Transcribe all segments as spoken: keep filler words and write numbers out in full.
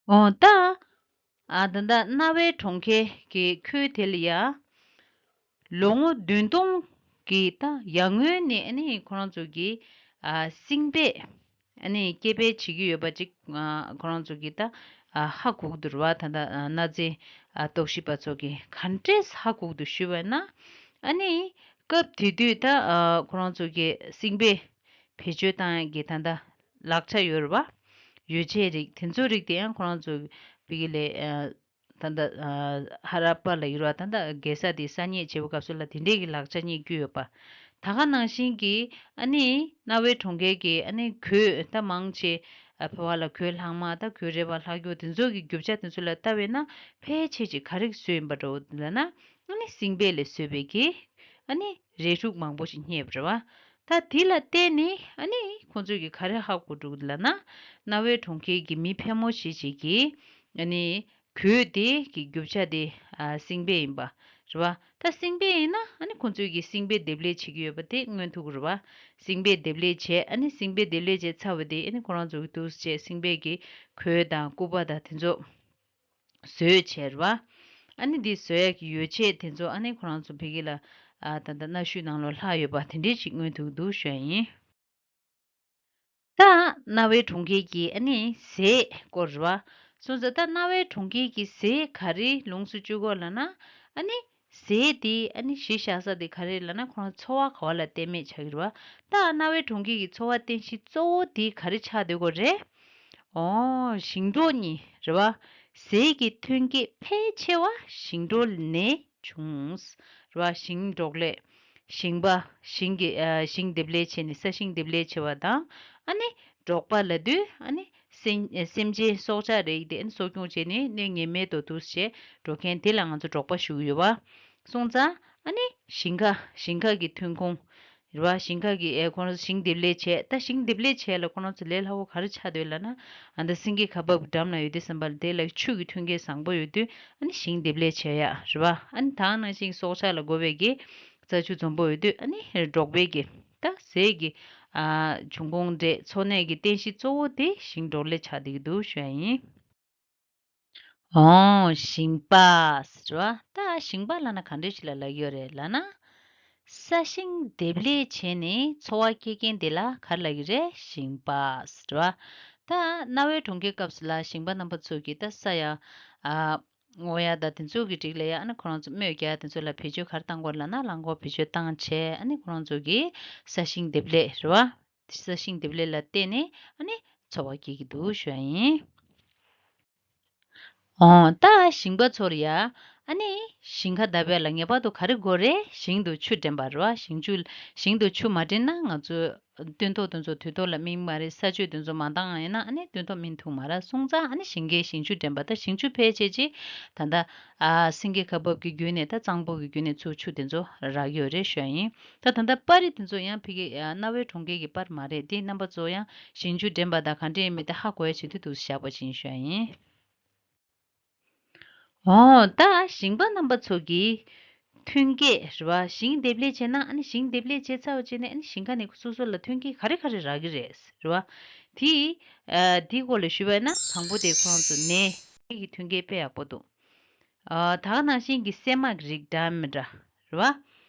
འོ་ད། ཨ་ད་ལྟ་རྣ་བའི་གྲོང་ཁྱེར་གྱི་ཁུལ་དེ་ལ་ཡ། ལོ་ངོ་བདུན་སྟོང་གི་ད་ཡར་སྔོན་ནས་ཨ་ནི་ཁོ་རང་ཚོ་གི་ཨ་སྲིང་བལ་ཨ་ནི་སྐྱེ་སྤེལ་བྱེད་ཀྱི་ཡོད་པ་ཅིག་ཨ་ཁོ་རང་ཚོ་གི་ད་ཨ་ཧ་གོ་གི་འདུག་ར་བ། ད་ལྟ་ཨ་གནའ་རྫས་ཨ་རྟོག་ཞིབ་པ་ཚོ་གི་ག་འདྲས་ཧ་གོ་གི་འདུག་ཞུས་པ་ན། ཨ་ནི་སྐབས་དེ་དུས་ད་ཨ་ཁོ་རང་ཚོ་གི་སྲིང་བལ་བེད་སྤྱོད་བཏང་ཡག་གི་ད་ལྟ་ལག་ཆ་ཡོད་རེད་བ། ཡོ་བྱད་རིགས་དེ་ཚོ་རིགས་དེ་ཡང་ཁོ་རང་ཚོ་བི་གི་ལས་ཨ་ད་ལྟ་ཨ་ཧ་ར་པ་ལ་ཡོད་རེད་བ། ད་ལྟ་རྒྱལ་ས་དེ་ས་རྙེད་བྱེད་པའི་སྐབས་སུ་ལ་དེ་འདྲས་ཀྱི་ལག་ཆ་རྙེད་རྒྱུ་ཡོད་པ། ད་ག་ནང་བཞིན་གྱི་ཨ་ནི་རྣ་བའི་གྲོང་ཁྱེར་གྱི་ཨ་ནི་གོས་ད་མང་ཆེ་ཨ་ཕལ་བ་ལ་གོས་ལྷག་མ་ད་གོས་རལ་པ་ལྷག་རྒྱུ་དེ་ཚོ་གི་རྒྱུ་ཆ་དེ་ཚོ་ལ་ལྟ་བས་ན་ཕལ་ཆེར་ཅིག་ག་རེ་བཟོས་ཡིན་པ་འདྲ་བོ་ལབ་ན་ཨ་ནི་སྲིང་བལ་ལས་བཟོས་པའི་གི་ཨ་ནི་རས་ཕྲུག་མང་པོ་ཞིག་རྙེད་པ་རེད་བ། ད་དེ་ལ་བརྟེན་ནས་ཨ་ནི་ཁོང་ཚོས་ཀྱི་ག་རེ་ཧ་གོ་འདུག་ལབ་ན། རྣ་བའི་གྲོང་ཁྱེར་གྱི་མི་ཕལ་མོ་ཆེ་ཞིག་གིས་ཨ་ནི་གོས་དེ་གི་རྒྱུ་ཆ་དེ་ཨ་སྲིང་བལ་ཡིན་པ་རེད་བ། ད་སྲིང་བལ་ཡིན་ན་ཨ་ནི་ཁོང་ཚོས་ཀྱི་སྲིང་བལ་འདེབས་ལས་བྱེད་ཀྱི་ཡོད་པ་དེ་མངོན་ཐུབ་ཀྱི་རེད་བ། སྲིང་བལ་འདེབས་ལས་བྱས། ཨ་ནི་སྲིང་བལ་འདེབས་ལས་བྱས་ཚར་བ་དེ་ཨ་ནི་ཁོ་རང་ཚོ་གི་འདུག་སེ་བྱས་སྲིང་བལ་གྱི་གོས་དང་སྐུད་པ་དང་དེ་ཚོ་བཟོས་བྱས་རེད་བ། ཨ་ནི་འདི་བཟོ་ཡག་གི་ཡོ་བྱད་དེ་ཚོ་ཨ་ནི་ཁོ་རང་ཚོ་བི་གི་ལ་ཨ་ད་ལྟ་གནའ་ཤུལ་ནང་ལོགས་ལྷག་ཡོད་པ་དེ་འདྲས་ཅིག་མངོན་ཐུབ་འདུག་ཞུ་ཡ་ཡིན། ད་རྣ་བའི་གྲོང་ཁྱེར་གྱི་ཨ་ནི་ཟས་སྐོར་རེད་བ། སོང་ཙང་ད་རྣ་བའི་གྲོང་ཁྱེར་གྱི་ཟས་ག་རེ་ལོངས་སུ་སྤྱོད་དགོས་ལབ་ན། ཨ་ནི་ཟས་དེ་ཨ་ནི་གཞི་བཞག་ས་དེ་ག་རེ་ལབ་ན་ཁོ་རང་འཚོ་བ་ག་བ་ལ་བརྟེན་མེད་ཆགས་ཀྱི་རེད་བ། ད་རྣ་བའི་གྲོང་ཁྱེར་གྱི་འཚོ་བ་རྟེན་གཞི་གཙོ་བོ་དེ་ག་རེ་ཆགས་སྡོད་དགོས་རེད། ཨོ། ཞིང་འབྲོག་གཉིས་རེད་བ། ཟས་ཀྱི་ཐོན་སྐྱེད་ཕལ་ཆེ་བ་ཞིང་འབྲོག་ནས་བྱུང་། རེད་བ། ཞིང་འབྲོག་ལས། ཞིང་པ། ཞིང་གི་ཨ་ཞིང་འདེབས་ལས་བྱས་ནས་ས་ཞིང་འདེབས་ལས་བྱེད་པ་དང་། ཨ་ནི་འབྲོག་པ་ལབ་དུས་ཨ་ནི་སེམས་སེམས་ཅན་སྲོག་ཆགས་རིགས་དེ་ཨ་ནི་གསོ་སྐྱོང་བྱས་ནས་གནོད་ངེས་མེད་དུ་འདུག་སེ་འགྲོ་མཁན་དེ་ལ་ང་ཚོ་འབྲོག་པ་ཞུ་གི་ཡོད་བ། སོང་ཙང་ཨ་ནི་ཞིང་ཁ་ཞིང་ཁ་གི་ཐོན་ཁུངས། རེད་བ། ཞིང་ཁ་གི་ཨེ་ཁོང་རང་ཞིང་འདེབས་ལས་བྱས། ད་ཞིང་འདེབས་ལས་བྱས་ལ་ཁོང་རང་ཚོ་ལས་སླ་བོ་ག་རེ་ཆགས་འདུག་ལབ་ན། ཨ་ད་སེང་གེ་ཁ་འབབ་འགྲམ་ལ་ཡོད་དུས་ཙམ་པ་ལ་དེ་ལ་ཆུ་གི་མཐུན་རྐྱེན་བཟང་པོ་ཡོད་དུས་ཨ་ནི་ཞིང་འདེབས་ལས་བྱས་ཡ་རེད་བ། ཨ་ནི་ད་ག་ནང་བཞིན་སྲོག་ཆགས་ལ་དགོས་པའི་གི་རྩྭ་ཆུ་འཛོམས་པོ་ཡོད་དུས་ཨ་ནི་འབྲོག་པའི་གི་ད་ཟས་ཀྱི་ཨ་འབྱུང་ཁུངས་འདྲ་འཚོ་གནས་ཀྱི་རྟེན་གཞི་གཙོ་བོ་དེ་ཞིང་འབྲོག་ལས་ཆགས་བསྡད་ཀྱི་འདུག་ཞུ་ཡ་ཡིན། ཨོ། ཞིང་པ་ཟེར་བ། ད་ཞིང་པ་ལབ་ན་ག་འདྲ་ཞིག་ལ་ལབ་ཀྱི་ཡོད་རེད་ལབ་ན། ས་ཞིང་འདེབས་ལས་བྱས་ནས་འཚོ་བ་སྐྱེལ་མཁན་དེ་ལ་ག་རེ་ལབ་ཀྱི་རེད། ཞིང་པ་ཟེར་བ། ད་རྣ་བའི་གྲོང་ཁྱེར་སྐབས་སུ་ལ་ཞིང་པ་རྣམ་པ་ཚོ་གིས་ད་ས་ཡ་ཨ་སྔོག་ཡ་དང་དེ་ཚོ་གི་རིགས་ལ་ཡ་ཨ་ནི་ཁོ་རང་ཚོ་རྨོས་རྒྱག་ཡ་དེ་ཚོ་ལ་བེད་སྤྱོད་ག་རེ་བཏང་དགོས་ལབ་ན་རླངས་འཁོར་བེད་སྤྱོད་བཏང་བྱས་ཨ་ནི་ཁོ་རང་ཚོ་གིས་ས་ཞིང་འདེབས་ལས་རེད་བ། ས་ཞིང་འདེབས་ལས་ལ་བརྟེན་ནས་ཨ་ནི་འཚོ་བ་སྐྱེལ་གྱི་འདུག་ཞུ་ཡ་ཡིན། ཨོ། ད་ཞིང་པ་ཚོར་ཡ། ཨ་ནི་ཞིང་ཁ་བཏབ་ཡ་ལ་ངེས་པར་དུ་ག་རེ་དགོས་རེད། ཞིང་དུ་ཆུ་འདྲེན་པ་རེད་བ། ཞིང་ཆུ། ཞིང་དུ་ཆུ་མ་འདྲེན་ན་ང་ཚོ་སྟོན་ཐོག་དེ་ཚོ་དུས་ཐོག་ལ་སྨིན་མ་རེད། ས་སྤྱོད་དེ་ཚོ་མ་འདང་ཡིན་ན་ཨ་ནི་སྟོན་ཐོག་སྨིན་ཐུབ་མ་རེད། སོང་ཙང་ཨ་ནི་ཞིང་ཁའི་ཞིང་ཆུ་འདྲེན་པ། ད་ཞིང་ཆུ་ཕལ་ཆེར་ཅིག་ད་ལྟ་ཨ་སེང་གེ་ཁ་འབབ་ཀྱི་བརྒྱུད་ནས་ད་གཙང་པོ་གི་བརྒྱུད་ནས་ཚུར་ཆུ་དེ་ཚོ་རག་ཡོད་རེད་ཞུ་ཡ་ཡིན། ད་ད་ལྟ་པར་རིས་དེ་ཚོ་ཡང་ཕ་གི་ཨ་རྣ་བའི་གྲོང་ཁྱེར་གྱི་པར་མ་རེད། དེ་རྣམ་པ་ཚོ་ཡང་ཞིང་ཆུ་འདྲེན་པ་དང་ག་འདྲ་ཡིན་མིན་དེ་ཧ་གོ་ཡ་ཆེད་དུ་འདུག་བཞག་པ་ཅིག་ཡིན་ཞུ་ཡ་ཡིན། འོ། ད་ཞིང་པ་རྣམ་པ་ཚོ་གིས་ཐོན་སྐྱེད་རེད་བ། ཞིང་འདེབས་ལས་བྱས་ན་ཨ་ནི་ཞིང་འདེབས་ལས་བྱས་ཚར་བ་བྱས་ནས་ཨ་ནི་ཞིང་ཁ་ནས་སོ་སོ་ལ་ཐོན་སྐྱེད་ག་རེ་ག་རེ་རག་གི་རེད་རེད་བ། དེ་ཨ་དེའི་སྐོར་ལ་ཞུས་པ་ཡིན་ན་དང་པོ་དེ་ཁོ་རང་ཚོ་ནས་ནས་ཀྱི་ཐོན་སྐྱེད་དཔེ་ཡག་པོ་འདུག་ཨ་ད་ག་ནང་བཞིན་གྱི་སྲན་མ་གི་རིགས་འདྲ་མི་འདྲ་རེད་བ།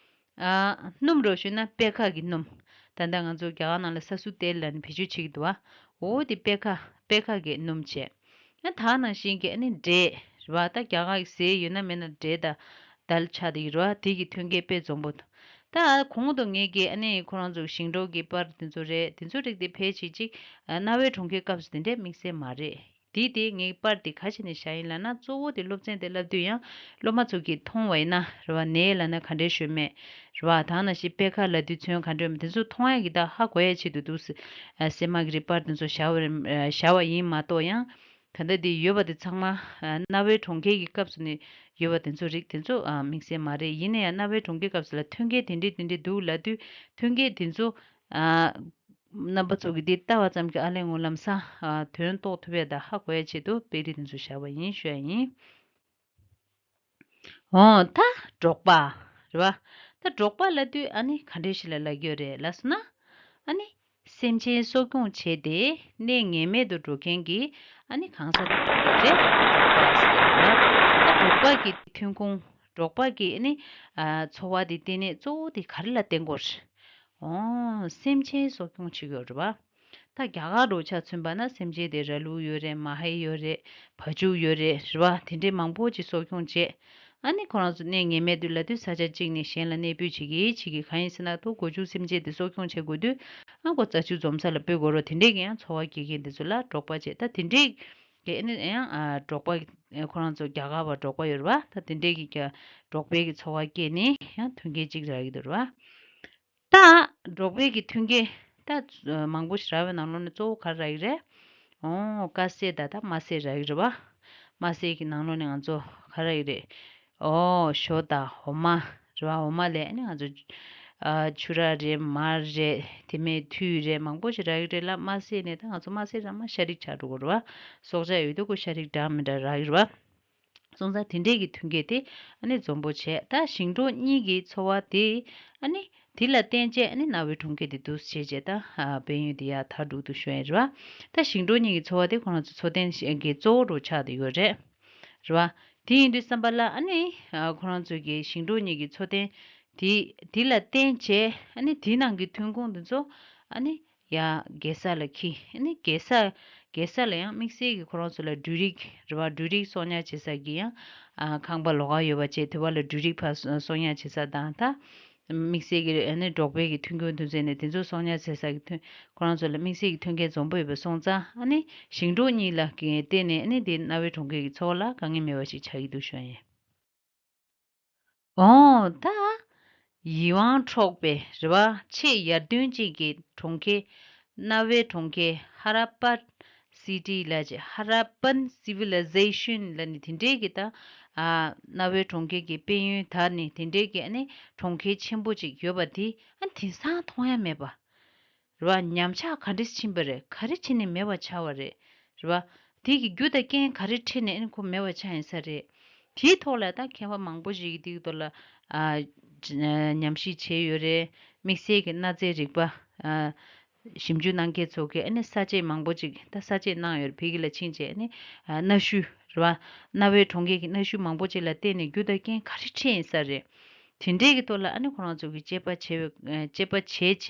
ཨ་སྣུམ་རོ་ཞུས་ན་པད་ཁ་གི་སྣུམ། ད་ལྟ་ང་ཚོ་རྒྱ་གར་ནང་ལ་ས་སུ་ཏེལ་ལབ་ནས་བེད་སྤྱོད་བྱེད་ཀྱི་འདུག་བ། འོ་དེ་པད་ཁ་པད་ཁ་གི་སྣུམ་བྱས། ཡང་ད་ག་ནང་བཞིན་གྱི་ཨ་ནི་འབྲས་རེད་བ། ད་རྒྱ་གར་གྱི་ཟས་ཡོད་ན་མེད་ན་འབྲས་དང་དལ་ཆགས་བསྡད་ཀྱི་རེད་བ། དེ་གི་ཐོན་སྐྱེད་དཔེ་འཛོམས་པོ་འདུག་ད་གོང་དུ་ངས་ཀྱི་ཨ་ནི་ཁོ་རང་ཚོ་ཞིང་འབྲོག་གི་པར་དེ་ཚོ་རེད། དེ་ཚོ་རིགས་དེ་ཕལ་ཆེར་ཅིག་ཨ་རྣ་བའི་གྲོང་ཁྱེར་སྐབས་སུ་དེ་འདྲས་དམིགས་བསལ་མ་རེད། དེ་དེ་ངའི་པར་དེ་ག་བྱས་ནས་བཞག་ཡིན་ལབ་ན། གཙོ་བོ་དེ་སློབ་ཚན་དེ་བསླབ་དུས་ཡང་སློབ་མ་ཚོ་གིས་མཐོང་བ་ཡིན་ན་རེད་བ། ནས་ལབ་ན་ག་འདྲས་ཞུ་མེད་རེད་བ། ད་ནང་བཞིན་པད་ཁ་ལབ་དུས་ཚོན་ག་འདྲས་མེད། དེ་ཚོ་མཐོང་ཡ་གི་ད་ཧ་གོ་ཡ་ཆེད་དུ་འདུག་སེ་ཨ་སྲན་མ་གི་རིགས་པར་དེ་ཚོ་བཞག་པ་རེད། བཞག་པ་ཡིན་མ་གཏོགས་ཡང་ད་ལྟ་དེ་ཡོད་པ་དེ་ཚང་མ་ཨ་རྣ་བའི་གྲོང་ཁྱེར་གྱི་སྐབས་སུ་ནས་ཡོད་པ་དེ་ཚོ་རིགས་དེ་ཚོ་ཨ་དམིགས་བསལ་མ་རེད། ཡིན་ན་ཡང་རྣ་བའི་གྲོང་ཁྱེར་སྐབས་སུ་ལ་ཐོན་སྐྱེད་དེ་འདྲས་དེ་འདྲས་འདུག་ལབ་དུས་ཐོན་སྐྱེད་དེ་ཚོ་ཨ། རྣམ་པ་ཚོ་གིས་འདི་ལྟ་བ་ཙམ་གྱིས་ཨ་ལས་ངོ་ལམ་སང་ཨ་དོན་རྟོགས་ཐུབ་པའི་ད་ཧ་གོ་ཡ་ཆེད་དུ་དཔེ་རིས་དེ་ཚོ་བཞག་པ་ཡིན་ཞུ་ཡ་ཡིན། འོ་ད་འབྲོག་པ་རེད་བ། ད་འབྲོག་པ་ལབ་དུས་ཨ་ནི་ག་འདྲས་ཞིག་ལ་ལབ་ཀྱི་ཡོད་རེད་ལབ་སོང་ན། ཨ་ནི་ སེམས་ཅན་གསོ་སྐྱོང་བྱས་ཏེ་གནས་ངེས་མེད་དུ་འགྲོ་མཁན་གྱི་ཨ་ནི་གང་ཟག་དེ་རེད། འབྲོག་པ་ཟེར་བ། ད་འབྲོག་པ་གི་ཐོན་ཁུངས། འབྲོག་པ་གི་ཨ་ནི་ཨ་འཚོ་བ་དེ་བརྟེན་ནས་གཙོ་བོ་དེ་ག་རེ་ལ་བརྟེན་དགོས་རེད། ཨོ། སེམས་ཅན་གསོ་སྐྱོང་བྱེད་དགོས་རེད་བ། ད་རྒྱ་གར་འདྲ་ཆ་མཚོན་པ་ན་སེམས་ཅན་དེ་ར་ལུག་ཡོད་རེད། མ་ཧེ་ཡོད་རེད། བ་ཕྱུགས་ཡོད་རེད། རེད་བ། དེ་འདྲའི་མང་པོ་ཅིག་གསོ་སྐྱོང་བྱས། ཨ་ནི་ཁོ་རང་ཚོ་གནས་ངེས་མེད་དུ་ལབ་དུས་ས་ཆ་གཅིག་ནས་གཞན་ལ་གནས་སྤོས་བྱེད་ཀྱི་བྱེད་ཀྱི་གང་ཡིན་ཟེར་ན། ད་སྒོ་ཕྱུགས་སེམས་ཅན་དེ་གསོ་སྐྱོང་བྱེད་དགོས་དུས་ཨ་ཁོ་རྩྭ་ཆུ་འཛོམས་ས་ལ་སྤོས་དགོས་རེད། དེ་འདྲས་ཀྱི་ཡང་འཚོ་བ་སྐྱེལ་མཁན་དེ་ཚོ་ལ་འབྲོག་པ་བྱས། ད་དེ་འདྲས་ཀྱི་ཨ་ནི་ཡང་ཨ་འབྲོག་པ་ཁོ་རང་ཚོ་རྒྱ་གར་བ་འབྲོག་པ་ཡོད་རེད་བ། ད་དེ་འདྲས་ཀྱི་ཀྱ་འབྲོག་པའི་གི་འཚོ་བ་སྐྱེལ་ནས་ཡང་མཐུན་རྐྱེན་གཅིག་རག་གི་འདུག་རེད་བ། ད་འབྲོག་པའི་གི་མཐུན་རྐྱེན་ད་མང་པོ་ཞིག་རག་པའི་ནང་ལོགས་ནས་གཙོ་བོ་ག་རེ་རག་གི་རེད། ཨོ། དཀར་ཟས་དང་ད་དམར་ཟས་རག་གི་རེད་བ། དམར་ཟས་ཀྱི་ནང་ལོགས་ནས་ང་ཚོ་ག་རེ་རག་གི་རེད། ཨོ། ཞོ་དང་འོ་མ་རེད་བ། འོ་མ་ལས་ཨ་ནི་ང་ཚོ་ཨ་ཕྱུར་ར་རེད། མར་རེད། དེ་མིན་ཐུད་རེད། མང་པོ་ཞིག་རག་གི་རེད་ལ། དམར་ཟས་ནས་ད་ང་ཚོ་དམར་ཟས་ར་མ་ཤ་རིགས་ཆགས་འགྲོ་གི་རེད་བ། སྲོག་ཆགས་ཡོད་དུས་ཁོ་ཤ་རིགས་འདྲ་མི་འདྲ་རག་གི་རེད་བ། སོང་ཙང་དེ་འདྲས་ཀྱི་མཐུན་རྐྱེན་དེ་ཨ་ནི་འཛོམས་པོ་བྱས། ད་ཞིང་འབྲོག་གཉིས་ཀྱི་འཚོ་བ་དེ་ཨ་ནི་དེ་ལ་བརྟེན་བྱས་ཨ་ནི་གནའ་བོའི་གྲོང་ཁྱེར་དེ་འདུག་སེ་བྱས་བྱས་ད་ཨ་དཔལ་ཡོན་དེ་ཡར་དར་འགྲོ་གི་འདུག་ཞུ་ཡ་རེད་བ། ད་ཞིང་འབྲོག་གཉིས་ཀྱི་འཚོ་བ་དེ་ཁོ་རང་ཚོ་འཚོ་རྟེན་གྱི་གཙོ་བོ་རུ་ཆགས་བསྡད་ཡོད་རེད། རེད་བ། དེ་ཡིན་དུས་ཙམ་པ་ལ་ཨ་ནི་ཨ་ཁོ་རང་ཚོ་གི་ཞིང་འབྲོག་གཉིས་ཀྱི་འཚོ་རྟེན་དེ་དེ་ལ་བརྟེན་བྱས་ཨ་ནི་དེའི་ནང་གི་ཐོན་ཁུངས་དེ་ཚོ་ཨ་ནི་ཡ་རྒྱལ་ས་ལ་ཁྱེར། ཨ་ནི་རྒྱལ་ས་རྒྱལ་ས་ལ་ཡང་དམིགས་བསལ་གྱི་ཁོ་རང་ཚོ་ལ་འབྲུ་རིགས་རེད་བ། འབྲུ་རིགས་གསོག་ཉར་བྱེད་ས་གི་ཡང་ཨ་ཁང་པ་ལོགས་ཀ་ཡོད་པ་བྱས། དེ་བ་ལ་འབྲུ་རིགས་ཕར་གསོག་ཉར་བྱེད་ས་དང་། ད་དམིགས་བསལ་གྱི་ཨ་ནི་འབྲོག་པའི་གི་ཐོན་ཁུངས་ཐོན་རྫས་ནས་དེ་ཚོ་གསོག་ཉར་བྱེད་ས་གི་ཐོན་ཁོ་རང་ཚོ་ལ་དམིགས་བསལ་གྱི་ཐོན་སྐྱེད་འཛོམས་པོ་ཡོད་པ་སོང་ཙང་། ཨ་ནི་ཞིང་འབྲོག་གཉིས་ལ་གི་བརྟེན་ནས་ཨ་ནི་དེ་གནའ་བོའི་གྲོང་ཁྱེར་གྱི་འཚོ་བ་ལ་དཀའ་ངལ་མེད་པ་ཞིག་ཆགས་ཀྱི་འདུག་ཞུ་ཡ་ཡིན། འོ། ད་ཡིད་དབང་འཕྲོག་པའི་རེད་བ། ཆེས་ཡར་ཐོན་ཅན་གྱི་གྲོང་ཁྱེར། གནའ་བོའི་གྲོང་ཁྱེར། ཧ་ར་པ་སི་ཊི་ལབ་བྱས། Harappan civilization ལབ་ནས་དེ་འདྲའི་གི་ད་ཨ་གནའ་བོའི་གྲོང་ཁྱེར་གྱི་དཔལ་ཡོན་དར་ནས་དེ་འདྲའི་གི་ཨ་ནི་གྲོང་ཁྱེར་ཆེན་པོ་ཅིག་ཡོད་པ་དེ་ཨ་དེང་སང་མཐོང་ཡ་མེད་པ། རེད་བ། ཉམས་ཆག་ག་འདྲས་ཕྱིན་པ་རེད། ག་རེ་བྱས་ནས་མེད་པ་ཆགས་པ་རེད། རེད་བ། དེ་གི་རྒྱུ་དང་རྐྱེན་ག་རེ་འཕྲད་ནས་ཨ་ནི་ཁོ་མེད་པ་ཆགས་ཡིན་ས་རེད། དེའི་ཐོག་ལ་ད་མཁས་པ་མང་པོ་ཞིག་གིས་དེའི་ཐོག་ལ་ཨ་ཉམས་ཞིབ་བྱས་ཡོད་རེད། དམིགས་བསལ་གྱི་གནའ་རྫས་རིག་པ་ཨ་ཞིབ་འཇུག་གནང་མཁན་ཚོ་གིས་ཨ་ནི་ས་དཔྱད་མང་པོ་ཅིག་ད་ས་དཔྱད་གནང་ཡོད་རེད། བོད་ཀྱི་ལ་ཕྱིན་བྱས་ཨ་ནི་ཨ་གནའ་ཤུལ་རེད་བ། གནའ་བོའི་གྲོང་ཁྱེར་གྱི་གནའ་ཤུལ་མང་པོ་ཅིག་ལ་བལྟས་ནས་རྒྱུ་དང་རྐྱེན་ག་རེ་འཕྲད་ཡིན་ས་རེད། དེ་འདྲའི་གི་ཐོག་ལ་ཨ་ནི་ཁོ་རང་ཚོ་གི་དཔྱད་པ་བྱས་པའི་དཔྱད་པ་བྱས་བྱས་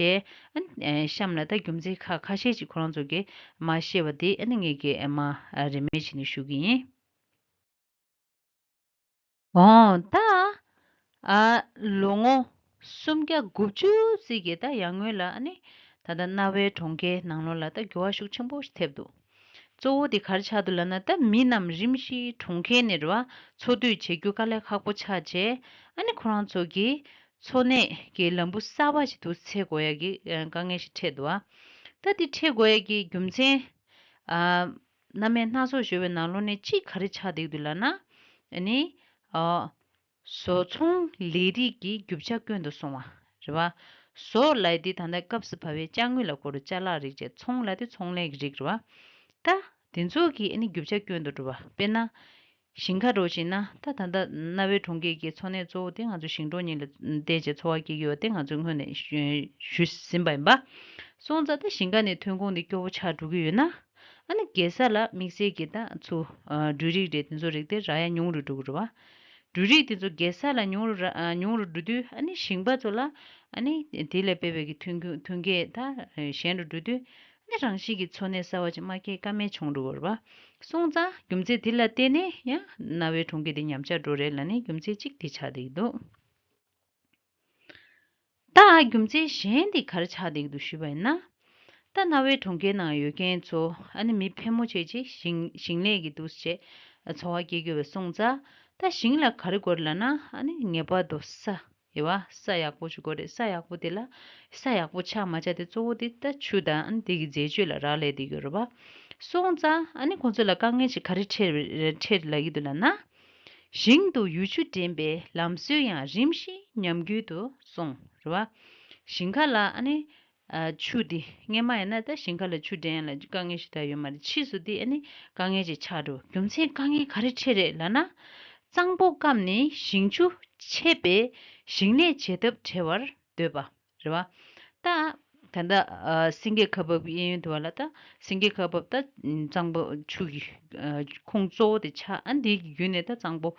ཨ་ནི་གཤམ་ལ་ད་རྒྱུ་མཚན་ཁ་ཁ་ཤས་ཅིག་ཁོ་རང་ཚོ་གིས་མར་བཤད་པ་དེ་ཨ་ནི་ངས་ཀྱིས་མར་རེ་མེད་བྱས་ནས་ཞུ་གི་ཡིན། འོ། ད་ཨ་ལོ་ངོ་སུམ་བརྒྱ་དགུ་བཅུ་ཙམ་གྱི་ད་ཡར་སྔོན་ལ་ཨ་ནི་ད་ལྟ་གནའ་བོའི་གྲོང་ཁྱེར་ནང་ལོགས་ལ་ད་འགྱུར་བ་ཤུགས་ཆེན་པོ་ཞིག་ཐེབས་འདུག་གཙོ་བོ་དེ་ག་རེ་ཆགས་འདུག་ལབ་ན། ད་མི་རྣམས་རིམ་བཞིན་གྲོང་ཁྱེར་ནས་རེད་བ། འཚོ་སྡོད་བྱེད་རྒྱུ་དཀའ་ལས་ཁག་པོ་ཆགས་བྱས། ཨ་ནི་ཁོ་རང་ཚོ་གི་འཚོ་གནས་ཀྱི་ལམ་བུ་གསར་པ་ཞིག་ཏུ་འཚོལ་དགོས་ཡ་གི་ཨ་དཀའ་ངལ་ཞིག་འཕྲད་འདུག་བ། ད་དེ་འཕྲད་དགོས་ཡ་གི་རྒྱུ་མཚན་ཨ་སྣ་མིན་སྣ་ཚོགས་ཡོད་པའི་ནང་ལོགས་ནས་གཅིག་ག་རེ་ཆགས་བསྡད་འདུག་ལབ་ན། ཨ་ནི་ཨ། བཟོ་ཚོང་ལས་རིགས་ཀྱི་རྒྱུ་ཆ་དཀོན་དུ་སོང་བ་རེད་བ། བཟོ་ལབ་དེ་ད་ལྟ་སྐབས་སུ་བབས་པའི་ཅ་དངོས་ལ་གོ་རེད། ཅ་ལག་རིགས་བྱས། ཚོང་ལབ་དེ་ཚོང་ལས་ཀྱི་རིགས་རེད་བ། ད་དེ་ཚོ་གི་ཨ་ནི་རྒྱུ་ཆ་དཀོན་དུ་འགྲོ་བ། དཔེར་ན་ཞིང་ཁ་འདྲ་བྱས་ན། ད་ད་ལྟ་གནའ་བོའི་གྲོང་ཁྱེར་གྱི་འཚོ་གནས་གཙོ་བོ་དེ་ང་ཚོ་ཞིང་འབྲོག་གཉིས་ལ་བརྟེན་བྱས་འཚོ་བ་སྐྱེལ་གྱི་ཡོད་པ་དེ་ང་ཚོས་སྔོན་ནས་ཞུ་ཞུས་ཟིན་པ་ཡིན་པ། སོང་ཙང་ད་ཞིང་ཁ་ནས་ཐོན་ཁུངས་དེ་སྐྱོ་བོ་ཆགས་འགྲོ་གི་ཡོད་ན། ཨ་ནི་རྒྱལ་ས་ལ་དམིགས་བསལ་གྱི་ད་ཚུར་ཨ་འབྲུ་རིགས་རེད། དེ་ཚོ་རིགས་དེ་རག་ཡ་ཉུང་རུ་འགྲོ་གི་རེད་བ། འབྲུ་རིགས་དེ་ཚོ་རྒྱལ་ས་ལ་ཉུང་རུ་ར་ཨ་ཉུང་རུ་འགྲོ་དུས། ཨ་ནི་ཞིང་པ་ཚོ་ལ་ཨ་ནི་དེ་ལས་སྤེལ་བའི་གི་ཐོན་ཁུངས་ཐོན་སྐྱེད་ད་གཞན་རུ་འགྲོ་དུས། ཨ་ནི་རང་བཞིན་གྱི་འཚོ་གནས་གསར་བ་ཅིག་མ་སྐྱེལ་ཀ་མེད་བྱུང་འགྲོ་གི་རེད་བ། སོང་ཙང་རྒྱུ་མཚན་དེ་ལ་བརྟེན་ནས་ཡང་གནའ་བོའི་གྲོང་ཁྱེར་དེ་ཉམས་ཆག་འགྲོ་རེད་ལབ་ནས་རྒྱུ་མཚན་གཅིག་དེ་ཆགས་བསྡད་ཀྱི་འདུག་ད་རྒྱུ་མཚན་གཞན་དེ་ག་རེ་ཆགས་བསྡད་ཀྱི་འདུག་ཞུས་པ་ཡིན་ན། ད་གནའ་བོའི་གྲོང་ཁྱེར་ནང་ཡོད་མཁན་ཚོ་ཨ་ནི་མི་ཕལ་མོ་ཆེ་ཅིག་ཞིང་ཞིང་ལས་ཀྱི་འདུག་སེ་བྱས་འཚོ་བ་སྐྱེལ་གྱི་ཡོད་པ་སོང་ཙང་། ད་ཞིང་ལ་ག་རེ་དགོས་རེད་ལབ་ན། ཨ་ནི་ངེས་པར་དུ་ས་ཡོད་བ། ས་ཡག་པོ་ཞིག་དགོས་རེད། ས་ཡག་པོ་དེ་ལ་ས་ཡག་པོ་ཆགས་མ་ཆགས་དེ་གཙོ་བོ་དེ་ད་ཆུ་དང་ཨ་ནི་དེ་གི་འཛད་སྤྱོད་ལ་རག་ལས་བསྡད་ཀྱི་ཡོད་རེད་བ། སོང་ཙང་ཨ་ནི་ཁོང་ཚོ་ལ་དཀའ་ངལ་ཞིག་ག་རེ་འཕྲད་འཕྲད་ལབ་ཀྱི་འདུག་ལབ་ན། ཞིང་དུ་ཡུལ་ཆུ་འདྲེན་པའི་ལམ་སྲོལ་ཡང་རིམ་བཞིན་ཉམས་རྒུད་དུ་སོང་རེད་བ། ཞིང་ཁ་ལ་ཨ་ནི་ཨ་ཆུ་དེ་སྔོན་མ་ཡིན་ན་ད་ཞིང་ཁ་ལ་ཆུ་འདྲེན་ཡ་ལ་དཀའ་ངལ་ཞིག་ད་ཡོད་མ་རེད། ཕྱིས་སུ་དེ་ཨ་ནི་དཀའ་ངལ་ཅིག་ཆགས་འགྲོ། རྒྱུ་མཚན་དཀའ་ངལ་ག་རེ་འཕྲད་རེད་ལབ་ན། གཙང་པོ་སྐམ་ནས་ཞིང་ཆུ་ཆད་པས་ཞིང་ལས་བྱེད་ཐབས་བྲལ་བར་འདོད་པ། རེད་བ། ད་ ད་ལྟ་ཨ་སེང་གེ་ཁ་འབབ་གཡས་གཡོན་དུ་བ་ལ་ད་སེང་གེ་ཁ་འབབ་ད་གཙང་པོ་ཆུ་གི་ཨ་ཁུངས་གཙོ་བོ་དེ་ཆགས། ཨ་འདི་གི་བརྒྱུད་ནས་ད་གཙང་པོ་